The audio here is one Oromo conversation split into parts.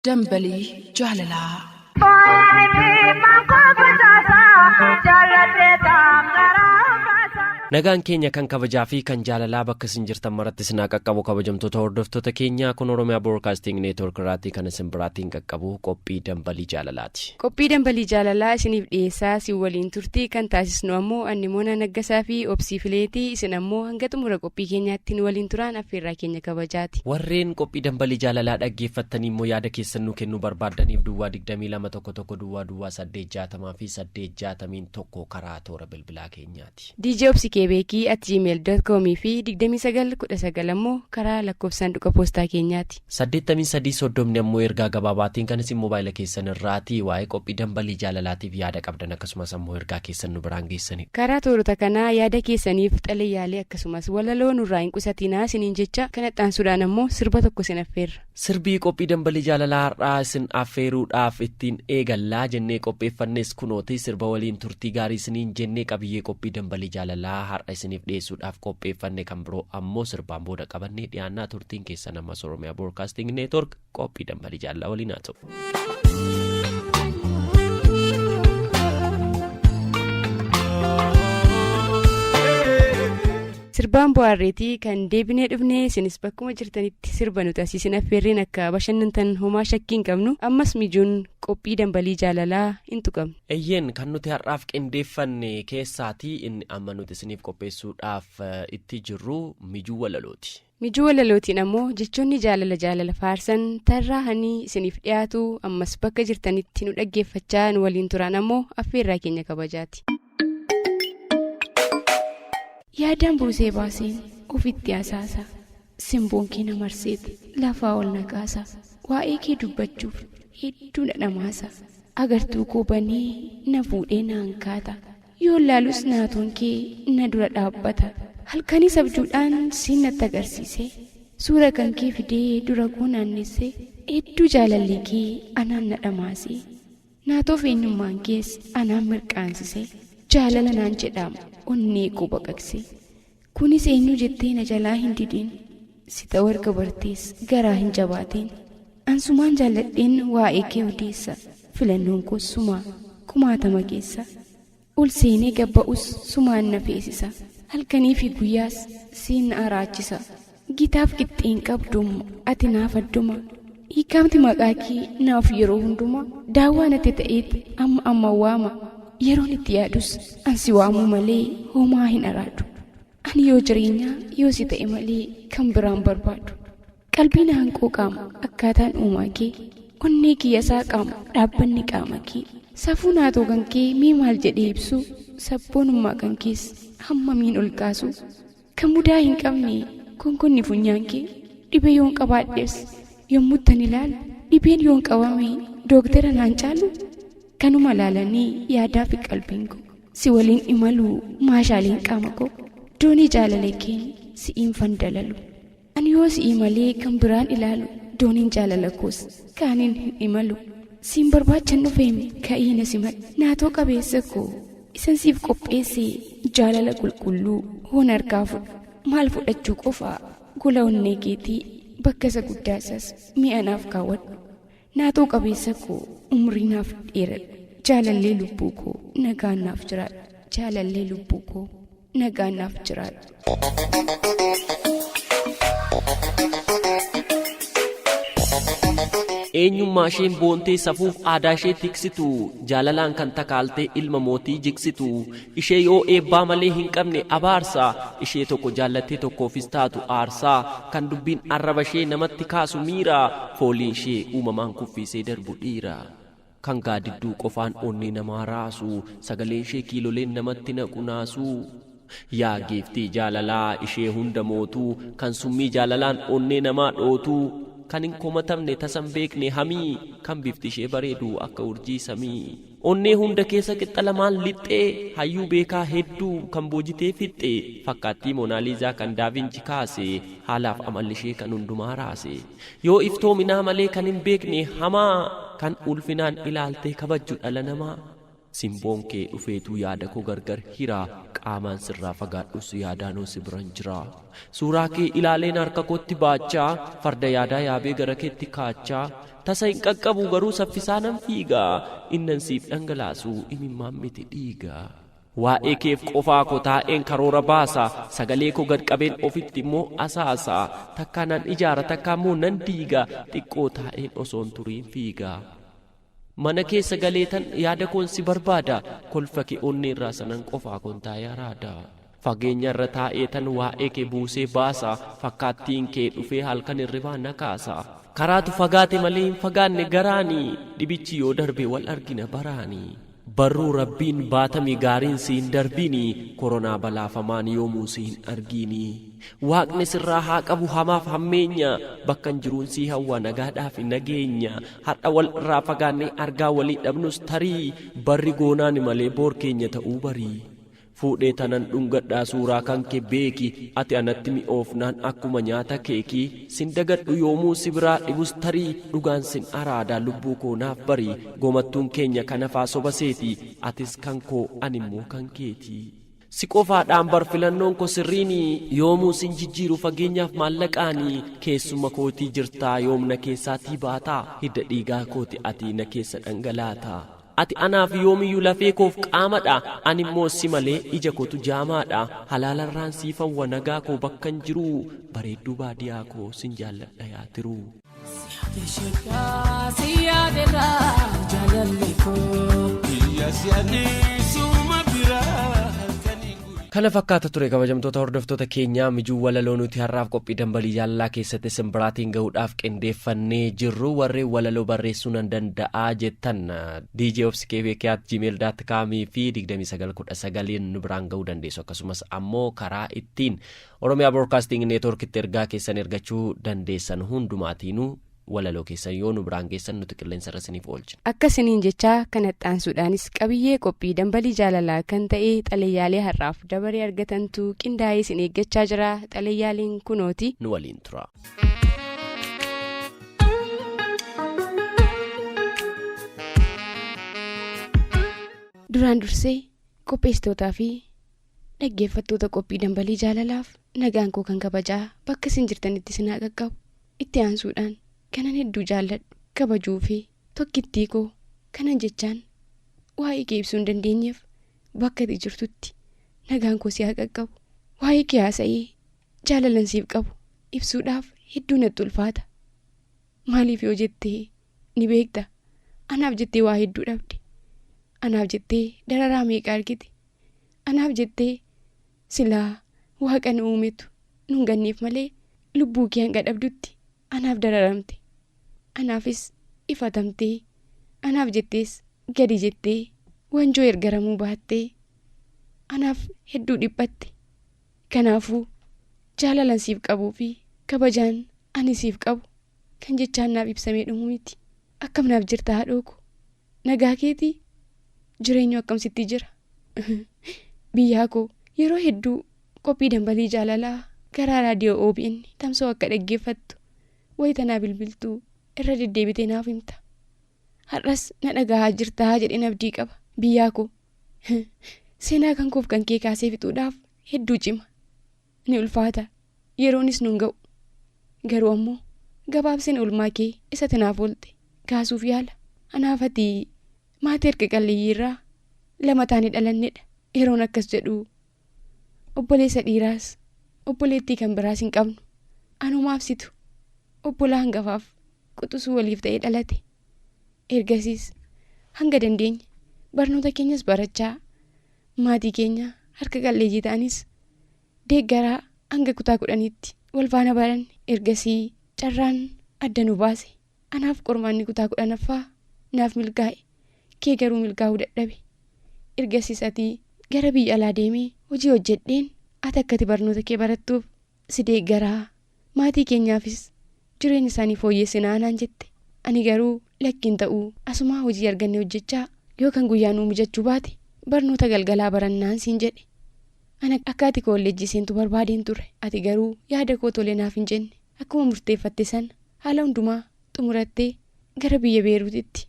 Dambalii jaalalaa. Nagaan keenya kan kabajaa fi kan jaalalaa bakka isin jirtan maratti isin haa qaqqabu kabajamtoota hordoftoota keenyaa kun Oromiyaa Broadcasting Network irraatii kan isin biraatiin qaqqabu qophii dambalii jaalalaati. Qophii dambalii jaalalaa isiniif dhiyeessaa isin waliin turtii kan taasisnu ammoo Annimoona Naggasaa fi Obsii Fileetii isin ammoo hanga xumura qophii keenyaatti nu waliin turaan affeerraa keenya kabajaati. Warreen qophii dambalii jaalalaa dhaggeeffattanii immoo yaada keessan nu kennuu barbaaddaniif duwwaa 22 1 1 duwwaa duwwaa 8 60 fi 8 61 karaa toora bilbilaa keenyaati. DJ Obsi Kebeekii@gmail.com fi 2919 ammoo karaa lakkoofsa saanduqa poostaa keenyaati. 83 30 ammoo ergaa gabaabaatiin kan isin moobaayila keessan irraatii waa'ee qophii dambalii jaalalaatiif yaada qabdan akkasumas ammoo ergaa keessan nu biraan geessanidha. Karaa toorota kanaa yaada keessaniif xalayyaalee akkasumas walaloo nurraa hin qusatinaa isiniin jecha kana xaansuudhaan ammoo sirba tokko isin affeerra. Sirbii qophii dambalii jaalalaa har'aa isin affeeruudhaaf ittiin eegallaa jennee qopheeffannes kunooti sirba waliin turtii gaarii isiniin jennee qabiyyee qophii dambalii jaalalaa har'a isiniif dhiyeessuudhaaf qopheeffanne kan biroo ammoo sirbaan booda qabannee dhiyaannaa turtiin keessan ammas Oromiyaa Broadcasting Network qophii dambalii jaalalaa waliin haa ta'u. Sirbaan bu'aarreetii kan deebinee dhufnee isinis bakkuma jirtanitti sirba nuti asii isin affeerreen akka bashannantan homaa shakkii hin qabnu ammas mijuun qophii dambalii jaalalaa hin tuqamne. Eeyyeen kan nuti har'aaf qindeeffanne keessaatii inni amma nuti isiniif qopheessuudhaaf itti jirru mijuu walalooti. Mijuu walalootiin ammoo jechoonni jaalala jaalala faarsan tarraa'anii isiniif dhiyaatu ammas bakka jirtanitti nu dhaggeeffachaa nu waliin turan ammoo affeerraa keenya kabajaati. Yaadaan buusee baaseen ofitti asaasa. Simboon kee na marseet lafaa ol na kaasa. Waa'ee kee dubbachuuf hedduu na dhamaasa. Agartuu koo banee na fuudhee naan kaata. Yoon laalus naatoon kee na dura dhaabbata. Halkanis abjuudhaan siin natti agarsiise. Suura kan kee fidee dura koo naannesse. Hedduu jaalalli kee anaan na dhamaase. Naatoof eenyummaan kees anaan mirqaansise. Jaalala naan jedhaam onnee koo baqaqse. Kunis eenyu jettee na jalaa hin didin. Si ta'uu erga bartees garaa hin jabaatin. Ansumaan jaalladheen waa'ee kee odeessa. Filannoon koos sumaa kumaatama keessa. Ol seenee gabba'us sumaan na feesisa. Halkanii fi guyyaas siin na araachisa. Gitaaf qixxeen qabdum ati naaf adduma. Hiikamti maqaa kee naaf yeroo hundumaa daawwaa natti ta'eet amma amma waama. Yeroon itti yaadus ansi waamuu malee homaa hin araadu. Ani yoo jireenyaa yoo si ta'e malee kan biraan barbaadu. Qalbii na hanquu qaama akkaataan uumaa kee. Onnee kiyya isaa qaama dhaabbanni qaama kee. Safuu naatoo kan kee mee maal jedhee ibsu sabboonummaa kan kees hammamiin ol kaasu. Kan mudaa hin qabne konkonni funyaan kee dhibee yoon qabaadhes yommuttan ilaalu dhibeen yoon qabame dooktara naan caalu kanuma laalanii yaadaa fi qalbiin koo si waliin imalu maashaaleen qaama koo doonii jaalala keen si'iin fandalalu. Ani yoo si'ii malee kan biraan ilaalu dooniin jaalala koos kaaniin hin imalu. Siin barbaachan dhufeem ka'ii na simadhu naatoo qabeessa koo isan siif qopheesse jaalala qulqulluu hoon harkaa fudhu maal fudhachuu qofaa gola onnee keetii bakka isa guddaasas mi'a naaf kaawwadhu. Naatoo qabeessa koo umrii naaf dheeradhu jaalallee lubbuu koo nagaan naaf jiraadhu jaalallee lubbuu koo nagaan naaf jiraadhu. Eenyummaa isheen boontee safuuf aadaa ishee tiksitu jaalalaan kan takaaltee ilma mootii jigsitu ishee yoo eebbaa malee hin qabne abaarsa ishee tokko jaallattee tokkoofis taatu aarsaa kan dubbiin arraba ishee namatti kaasu miira fooliin ishee uumamaan kuffisee darbu dhiira. Kan gaadidduu qofaan onnee namaa raasu sagaleen ishee kiiloleen namatti naqu naasu. Yaa giiftii jaalalaa ishee hunda mootuu kan summii jaalalaan onnee namaa dhootu kan hin komatamne tasan beekne hamii kan bifti ishee bareedu akka urjii samii. Onnee hunda keessa qixxa lamaan lixxee hayyuu beekaa hedduu kan boojitee fixxe fakkaattii Moonaaliizaa kan Daavinci kaase haalaaf amalli ishee kan hundumaa raase. Yoo iftoominaa malee kan hin beekne hamaa kan ulfinaan ilaaltee kabajju dhala namaa. Simboon kee dhufeetu yaada koo gargar hiraa, qaamaan sirraa fagaadhus yaadaanoo si biran jira. Suuraa kee ilaaleen harka kootti baachaa, farda yaadaa yaabee gara keetti kaachaa, tasa hin qaqqabu garuu saffisaa nan fiigaa, innan siif dhangalaasu imimmaan miti dhiigaa. Waa'ee keef qofaa koo taa'een karoora baasa, sagalee koo gad qabeen ofitti immoo asaasa, takkaa nan ijaara takkaa immoo nan diiga, xiqqoo taa'een osoon turiin fiiga. Mana keessa galeetan yaada koon si barbaada, kolfa kee onnee irraa sanan qofaa koon taa'ee araada. Fageenya irra taa'eetan waa'ee kee buusee baasa, fakkaattiin kee dhufee halkan hirribaa na kaasa. Karaatu fagaate malee hin fagaanne garaani, dhibichi yoo darbe wal argina baraani. Barruu Rabbiin baatami gaariin si hin darbiini, koronaa balaafamaan yoomuu si hin argiini. Waaqni sirraa haa qabu hamaaf hammeenya, bakkan jiruun sii hawwa nagaadhaaf nageenya. Har'a wal irraa fagaannee argaa walii dhabnus tarii, barri goonaani malee boor keenya ta'uu barii. Fuudhee tanan dhungadhaa suuraa kan kee beeki, ati anatti mi'oofnaan akkuma nyaata keekii. Sin dagadhu yoomuu si biraa dhibus tarii, dhugaan sin araadaa lubbuu koo naaf barii. Gomattuun keenya kanafaa soba seeti, atis kan koo ani immoo kan keeti. Si qofaadhaan bar filannoon koo sirriini, yoomuu sin jijjiiru fageenyaaf maallaqaani. Keessuma kootii jirtaa yoomna keessaatii baataa, hidda dhiigaa kooti ati na keessa dhangalaataa. Ati anaaf yoomiyyuu lafee koof qaamadha, ani immoo si malee ija kootu jaamaadha. Halaalarraan siif hawwa nagaa koo bakkan jiru, bareedduu baadiyaa koo sin jaalladha yaa tiruu. Kana fakkaata ture kabajamtoota hordoftoota keenyaa, mijuu walaloo nuti har'aaf qophii dambalii jaalalaa keessatti simbiraatiin gahuudhaaf qindeeffannee jirru. Warreen walaloo barreessuu nan danda'aa jettan djobskebeekiyaat@gmail.com fi 2919 nu biraan gahuu dandeessu. Akkasumas ammoo karaa ittiin Oromiyaa Broadcasting Networkitti ergaa keessan ergachuu dandeessan hundumaatiinuu walaloo keessan yoo nu biraan geessan nuti qilleensa irra isiniif oolchina. Akkasiniin jechaa kan axxaansuudhaanis qabiyyee qophii dambalii jaalalaa kan ta'e xalayyaalee har'aaf dabaree argatantu qindaa'ee isin eeggachaa jira. Xalayyaaleen kunooti. Nu waliin tura. Duraan dursee qopheessitootaa fi dhaggeeffattoota qophii dambalii jaalalaaf nagaan koo kan kabajaa bakka isin jirtanitti isin haa qaqqabu. Itti aansuudhaan kanan hedduu jaalladhu kabajuu fi tokkittii koo kanan jechaan waa'ee kee ibsuu hin dandeenyeef bakka ati jirtutti nagaan koo si haa qaqqabu. Waa'ee kee haasa'ee jaalalan siif qabu ibsuudhaaf hedduu natti ulfaata. Maaliif yoo jettee ni beekta, anaaf jettee waa hedduu dhabde, anaaf jettee dararaa meeqa argite, anaaf jettee silaa waaqa nu uumetu nun ganneef malee lubbuu kee hanga dhabdutti anaaf dararamte, anaafis ifatamtee, anaaf jettees gadi jettee wanjoo ergaramuu baattee anaaf hedduu dhiphatte. Kanaafuu jaalalan siif qabuu fi kabajaan ani siif qabu kan jechaan naaf ibsamee dhumu miti. Akkam naaf jirta haadhoo koo? Nagaa keetii? Jireenyu akkam sitti jira? Biyyaa koo yeroo hedduu qophii dambalii jaalalaa karaa raadiyoo OBN tamsa'u akka dhaggeeffattu wayita naa bilbiltuu irra deddeebitee naaf himta. Har'as na dhagahaa jirtaa jedheen abdii qaba. Biyyaa koo seenaa kan koof kan kee kaasee fixuudhaaf hedduu cima. Ni ulfaata. Yeroonis nun ga'u. Garuu ammoo gabaabseen oolmaa kee isatti naaf oolte kaasuuf yaala. Anaaf ati maatii harka qalleeyyii irraa lama taanee dhalannedha. Yeroon akkas jedhu obboleessa dhiiraas obboleettii kan biraas hin qabnu. Anumaaf situ obbolaa hangafaaf quxisuu waliif ta'ee dhalate. Ergasiis hanga dandeenye barnoota keenyas barachaa maatii keenya harka qalleeyyii ta'anis deeggaraa hanga kutaa 10tti wal faana baranne. Ergasii carraan adda nu baase. Anaaf qormaanni kutaa 10ffaa naaf milkaa'e, kee garuu milkaa'uu dadhabe. Ergasiis ati gara biyya alaa deemee hojii hojjedheen ati akka ati barnoota kee barattuuf si deeggaraa, maatii keenyaafis jireenya isaanii fooyyessinaa naan jette. Ani garuu lakkiin ta'uu asumaa hojii arganne hojjechaa yoo kan guyyaa nuu mijachuu baate barnoota galgalaa barannaan siin jedhe. Ana akka ati koolleejjii seentu barbaadeen ture. Ati garuu yaada koo tole naaf hin jenne. Akkuma murteeffatte sana haala hundumaa xumurattee gara biyya Beeruutitti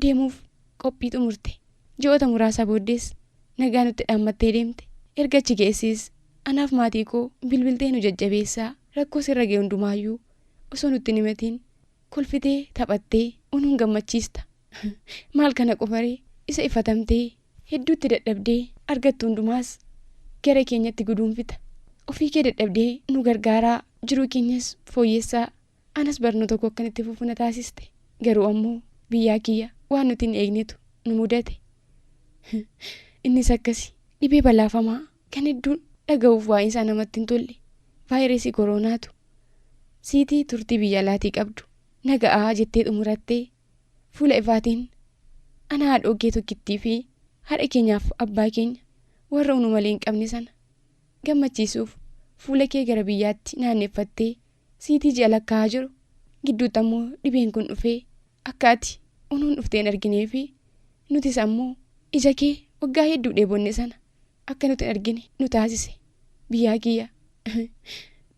deemuuf qophii xumurte. Ji'oota muraasa booddees nagaa nutti dhaammattee deemte. Erga achi geessees anaaf maatii koo bilbiltee nu jajjabeessaa rakkoo sirra ga'e hundumaayyuu osoo nutti hin himatiin kolfitee taphattee unuun gammachiista. Maal kana qofaree isa ifatamtee hedduutti dadhabdee argattu hundumaas gara keenyatti guduunfita. Ofii kee dadhabdee nu gargaaraa jiruu keenyas fooyyessaa anas barnoota koo akkan itti fufu na taasiste. Garuu ammoo biyyaa kiyya waan nuti hin eegnetu nu mudate. Innis akkasi dhibee balaafamaa kan hedduun dhaga'uuf waa'ee isaa namatti hin tolle vaayirasii koroonaatu siitii turtii biyya alaatii qabdu naga'aa jettee xumurattee fuula ifaatiin ana haadha oggee tokkittii fi haadha keenyaaf abbaa keenya warra unu malee hin qabne sana gammachiisuuf fuula kee gara biyyaatti naanneeffattee siitii ji'a lakkaa'aa jiru gidduutti ammoo dhibeen kun dhufee akka ati unuun dhuftee hin arginee fi nutis ammoo ija kee waggaa hedduu dheebonne sana akka nuti hin argine nu taasise. Biyyaa kiyya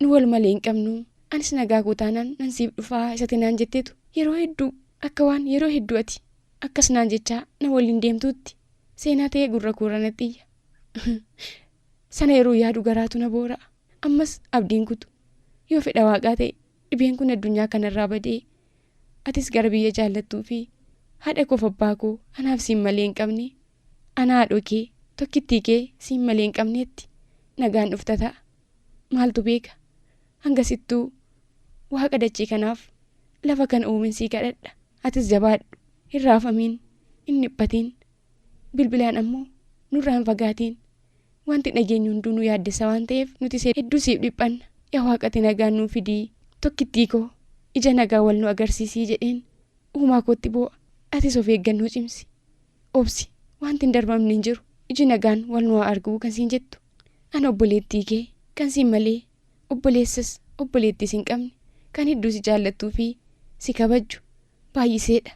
nu wal malee hin qabnu anis nagaa koo taanaan nan siif dhufaa isatti naan jetteetu yeroo hedduu akka waan yeroo hedduu ati akkas naan jechaa na waliin deemtuutti seenaa ta'ee gurra koorra natti iyya. Sana yeroo yaadu garaatu na boora'a. Ammas abdiin kutu. Yoo fedha waaqaa ta'e dhibeen kun addunyaa kanarraa badee atis gara biyya jaallattuu fi haadha koof abbaa koo anaaf siin malee hin qabne ana haadhoo kee tokkittii kee siin malee hin qabneetti nagaan dhufta ta'a. Maaltu beeka? Hangasittuu waaqa dachee kanaaf lafa kana uumen sii kadhadha. Atis jabaadhu. Hin raafamiin. Hin dhiphatiin. Bilbilaan ammoo nurraa hin fagaatiin. Wanti dhageenyu hunduu nu yaaddessa waan ta'eef nuti hedduu siif dhiphanna. Yaa waaqati nagaan nuu fidii. Tokkittii koo ija nagaa wal nu agarsiisii jedheen uumaa kootti boo'a. Atis of eeggannoo cimsi. Obsi wanti hin darbamne hin jiru. Iji nagaan wal nu haa arguu kan siin jettu. Ana obboleettii kee kan siin malee obboleessas obboleettiis hin qabne kan hedduu si jaallattuu fi si kabajju baay'iseedha.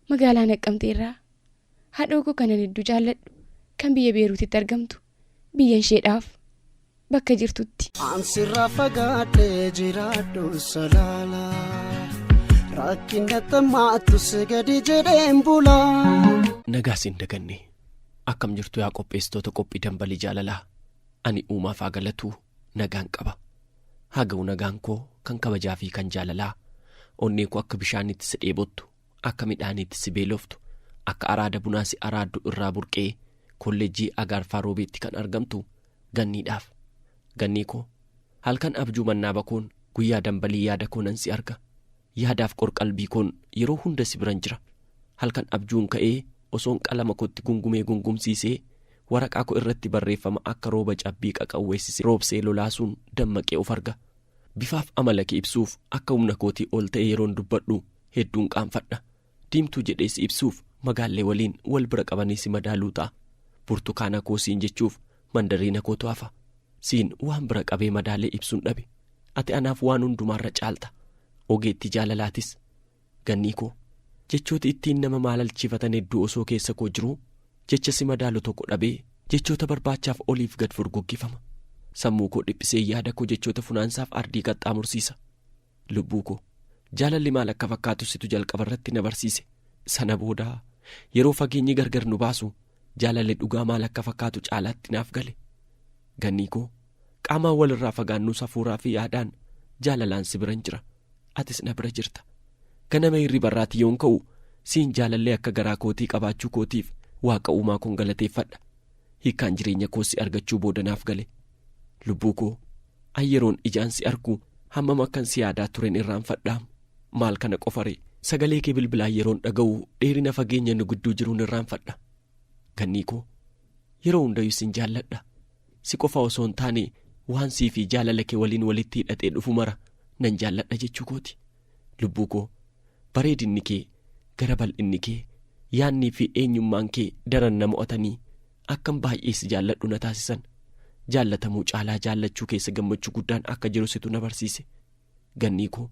Magaalaa Naqqamteerraa haadhoo koo kanan hedduu jaalladhu kan biyya Beeruutitti argamtu biyya isheedhaaf bakka jirtutti. Ansirraa fagaadhee jiraadhu salaala. Rakkina xammaattus gadi jedheen bula. Nagaa siin daganne akkam jirtu yaa qopheessitoota qophii dambalii jaalalaa ani uumaaf haa galatuu nagaan qaba. Haa ga'u nagaan koo kan kabajaa fi kan jaalalaa onnee koo akka bishaanitti si dheebottu akka midhaaniitti si beeloftu akka araada bunaa si araaddu irraa burqee kolleejjii agaarfaa roobeetti kan argamtu ganniidhaaf. Gannii koo halkan abjuu mannaa bakoon guyyaa dambalii yaada koo nan si arga. Yaadaaf qorqalbii koon yeroo hunda si biran jira. Halkan abjuun ka'ee osoon qalama kootti gungumee gungumsiisee waraqaa koo irratti barreeffama akka rooba cabbii qaqawweessise roobsee lolaasuun dammaqee of arga. Bifaaf amala kee ibsuuf akka humna kootii ol ta'e yeroon dubbadhu hedduun qaanfadha. Diimtuu jedhee si ibsuuf magaallee waliin wal bira qabanii si madaaluu ta'a. Burtukaana koo siin jechuuf mandariina kootu hafa. Siin waan bira qabee madaalee ibsuun dhabe. Ati anaaf waan hundumaarra caalta. Ogeettii jaalalaatis. Gannii koo jechooti ittiin nama maalalchifatan hedduu osoo keessa koo jiruu jecha si madaalu tokko dhabee jechoota barbaachaaf oliif gad furguggifama. Sammuu koo dhiphisee yaada koo jechoota funaansaaf ardii qaxxaamursiisa. Lubbuu koo jaalalli maal akka fakkaatu situ jalqaba irratti na barsiise. Sana booda yeroo fageenyi gargar nu baasu jaalalli dhugaa maal akka fakkaatu caalaatti naaf gale. Gannii koo qaamaan walirraa fagaannus hafuuraa fi yaadaan jaalalaan si biran jira. Atis na bira jirta. Ganama hirribarraati yoon ka'u siin jaalallee akka garaa kootii qabaachuu kootiif waaqa uumaa koon galateeffadha. Hiikkaan jireenya koo si argachuu booda naaf gale. Lubbuu koo an yeroon ijaan si argu hammam akkan si yaadaa tureen irraanfadhaam. Maal kana qofaree sagalee kee bilbilaan yeroon dhaga'u dheerina fageenya nu gidduu jiruun irraanfadha. Gannii koo yeroo hundayyuu sin jaalladha. Si qofa osoo hin taane waan sii fi jaalala kee waliin walitti hidhatee dhufu mara nan jaalladha jechuu kooti. Lubbuu koo bareedinni kee gara bal'inni kee yaannii fi eenyummaan kee daran na mo'atanii akkam baay'ee si jaalladhu na taasisan. Jaallatamuu caalaa jaallachuu keessa gammachuu guddaan akka jiru situ na barsiise. Gannii koo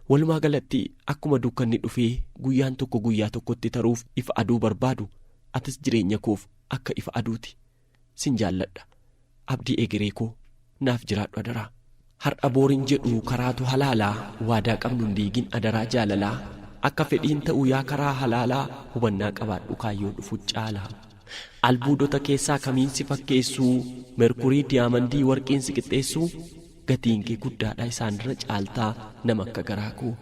walumaa galatti akkuma dukkanni dhufee guyyaan tokko guyyaa tokkotti taruuf ifa aduu barbaadu atis jireenya koof akka ifa aduuti. Sin jaalladha. Abdii egeree koo naaf jiraadhu adaraa. Har'a booriin jedhu karaatu halaalaa waadaa qabnu hin diigin adaraa jaalalaa. Akka fedhiin ta'u yaa karaa halaalaa hubannaa qabaadhu kaayyoo dhufu caalaa. Albuudota keessaa kamiin si fakkeessuu merkurii diyaamandii warqiin si qixxeessuu gatiin kee guddaadha isaanirra caaltaa nama akka garaa koo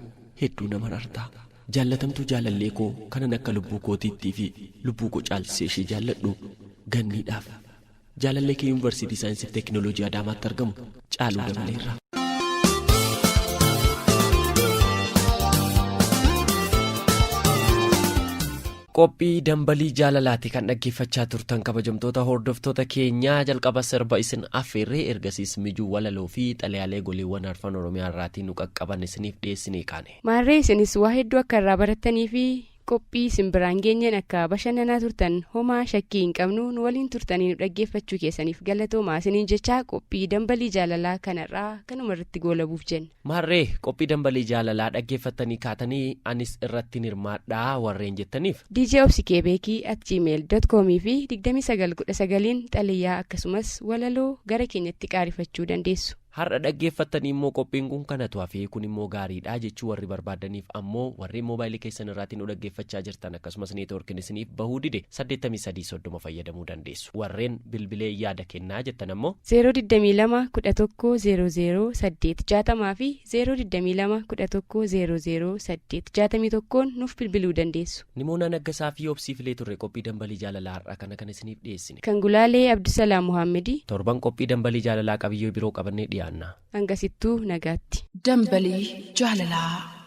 hedduu nama rartaa. Jaallatamtuu jaalallee koo kanan akka lubbuu kootiittii fi lubbuu koo caalchisee ishee jaalladhu ganniidhaaf. Jaalallee kee Yuunivarsiitii Saayinsii fi Teekinooloojii Adaamaatti argamu Caaluu Dabaleerraa. Qophii dambalii jaalalaati kan dhaggeeffachaa turtan kabajamtoota hordoftoota keenyaa jalqaba sirba isin affeerree ergasiis mijuu walaloo fi xalayaalee goleewwan arfan Oromiyaa irraatii nu qaqqaban isiniif dhiyeessinee kaane. Maarree isinis waa hedduu akka irraa barattanii fi Qophii isin biraan geenyeen akka bashannanaa turtan homaa shakkii hin qabnu nu waliin turtanii nu dhaggeeffachuu keessaniif galatoomaa isiniin jechaa qophii dambalii jaalalaa kan har'aa kanuma irratti goolabuuf jenna. Maarree qophii dambalii jaalalaa dhaggeeffattanii kaatanii anis irrattin hirmaadha warreen jettaniif. DJ obsikebeekii at gmail dot com fi 29 19n xalayaa akkasumas walaloo gara keenyatti qaarifachuu dandeessu. Har'a dhaggeeffattanii immoo qophiin kun kanatu hafee kun immoo gaariidha jechuu warri barbaadaniif ammoo warreen moobaayilii keessan irraatiin nu dhaggeeffachaa jirtan akkasumas neetwoorkiin isiniif bahuu dide 83 30 fayyadamuu dandeessu. Warreen bilbilee yaada kennaa jettan ammoo. 0 22 11 00 8 60 fi 0 22 11 00 8 61n nuuf bilbiluu dandeessu. Nimoonaa Naggasaa fi Obsii Filee turre qophii Dambalii Jaalalaa har'aa kana kan isiniif dhiyeessine. Kan gulaale Abdusalaam Mohaammedi. Torban qophii Dambalii Jaalalaa qabiyyee biroo qabannee dhiyaanna. Hangasittuu nagaatti. Dambalii Jaalalaa.